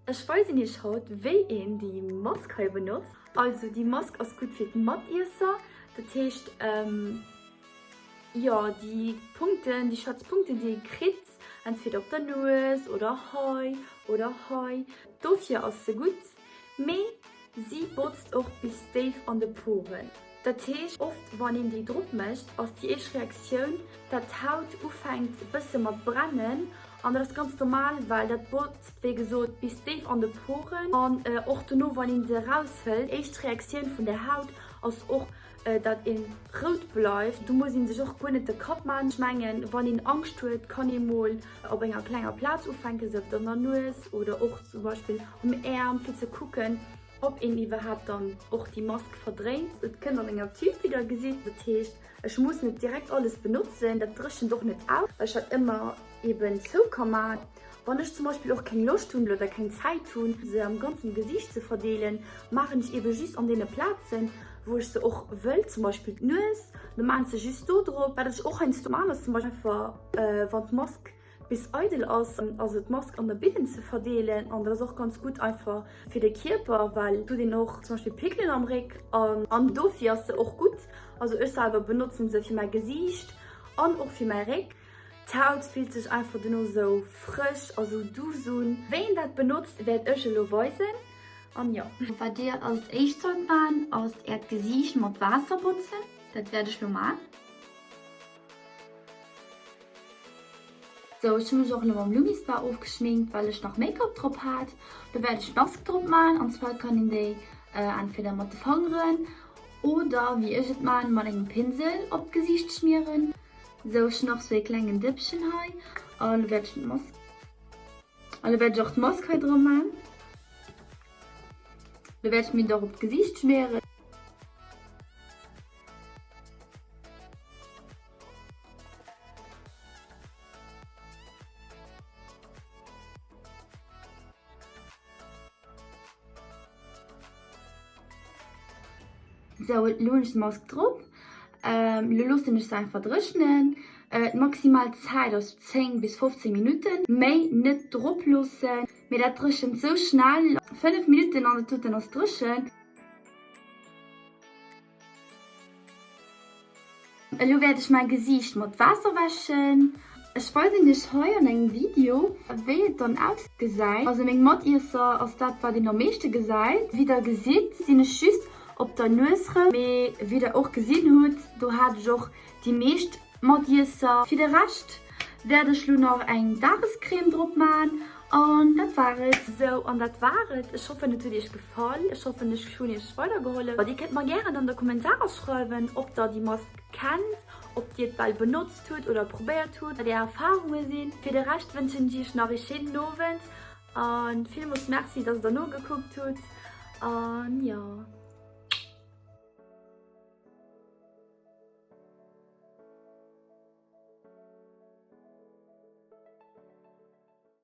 Ech weisen iech haut wéi een déi Mask hei benotzt. Also déi Mask ass gutt fir d'Matiesser, dat heescht jo déi Punkten, déi schwaarz Punkten déi ee kritt, entweder op der Nues oder hei oder hei, dofir ass se gutt. Mee si botzt och bis déif an de Poren. Dat heescht, oft wann een déi drop mécht, ass déi éischt Reaktioun, dat d'Haut ufänkt bësse mat brennen an dat ass ganz normal, well dat botzt wéi gesot bis déif an de Poren an och dono wann een se eraushëlt, déi éischt Reaktioun vun der Haut ass och dat een rout bleift. Do muss een sech och guer net de Kapp man. Ech mengen wann een Angscht huet, kann ee mol op enger klenger Plaz ufänken, sief et an der Nues oder och zum Beispill um Äerm, fir ze kucken, Ob een iwwerhaapt dann och déi Mask verdréint. Et kënnt an enger Tüt wéi der gesitt. Dat heescht ech muss net direkt alles benotzen, dat dréchent och net aus, well ech dat ëmmer eben zou ka man. Wann ech zum Beispill och keng Loscht hunn oder keng Zäit hunn se am ganzen Gesiicht ze verdeelen, maachen ech eben just an deene Plazen wou ech se och wëll, zum Beispill d'Nues, da maan ech se just do drop. Wat ech och heiansdo maan ass zum Beispill einfach wann d'Mask bis eidel ass, also d'Mask an der Bidden ze verdeelen an dat ass och ganz gutt einfach fir de Kierper, well et huet een och zum Beispill Pickelen am Réck an dofir ass se och gutt. Also ech selwer benotzen se fir mäi Gesiicht an och fir mäi Réck. D'Haut fillt sech einfach dono sou frësch a sou douce un. Wéi een dat benotzt wäert ech elo weisen an jo. Wat dir als éischt sollt man ass äert Gesiicht mat Waasser botzen, dat wäert ech lo man. Sou, ech hu mech och elo mam Lumispa ofgeschminkt, well ech nach Make-up drop hat. Do wäert ech d'Mask drop man, an zwar kann een déi entweder mat de Fangeren oder wéi ech et man, mat engem Pinsel op d'Gesiicht schmieren. Sou, ech hunn och sou ee klengen Dëppchen hei, a lo wäert ech d'Mask, a lo wäert ech och d'Mask hei dra man. Lo wäert ech mir et och op d'Gesiicht schmieren. Sou, elo hunn ech d'Mask drop. Elo loossen ech se einfach dréchnen. D'maximal Zäit ass 10 bis 15 Minutten. Méi net drop loossen, mee dat dréchent sou schnell. 5 Minutten an dat doten ass dréchen. Elo wäert ech mäi Gesiicht mat Waasser wäschen. Ech weisen iech hei an engem Video wéi et dann ausgesäit. Also meng Matiesser ass dat wat een am meeschte gesäit. Wéi der gesitt sinn ech just op der Nues rëm, mee wéi der och gesinn hutt do hat ech och déi meescht Matiesser. Fir de Rescht wäert ech lo nach eng Dagescreme drop man an dat war et. Sou an dat war et. Ech hoffen et huet iech gefall. Ech hoffen ech hunn iech weidergehollef. Dir kënnt mer gären an de Kommentarer schreiwen ob der déi Mask kennt, ob dir et well benotzt hutt oder probéiert hutt, wat är Erfahrunge sinn. Fir de Rescht wënschen ech iech nach ee schéinen Owend an villmools Merci dass der nogekuckt hutt an jo.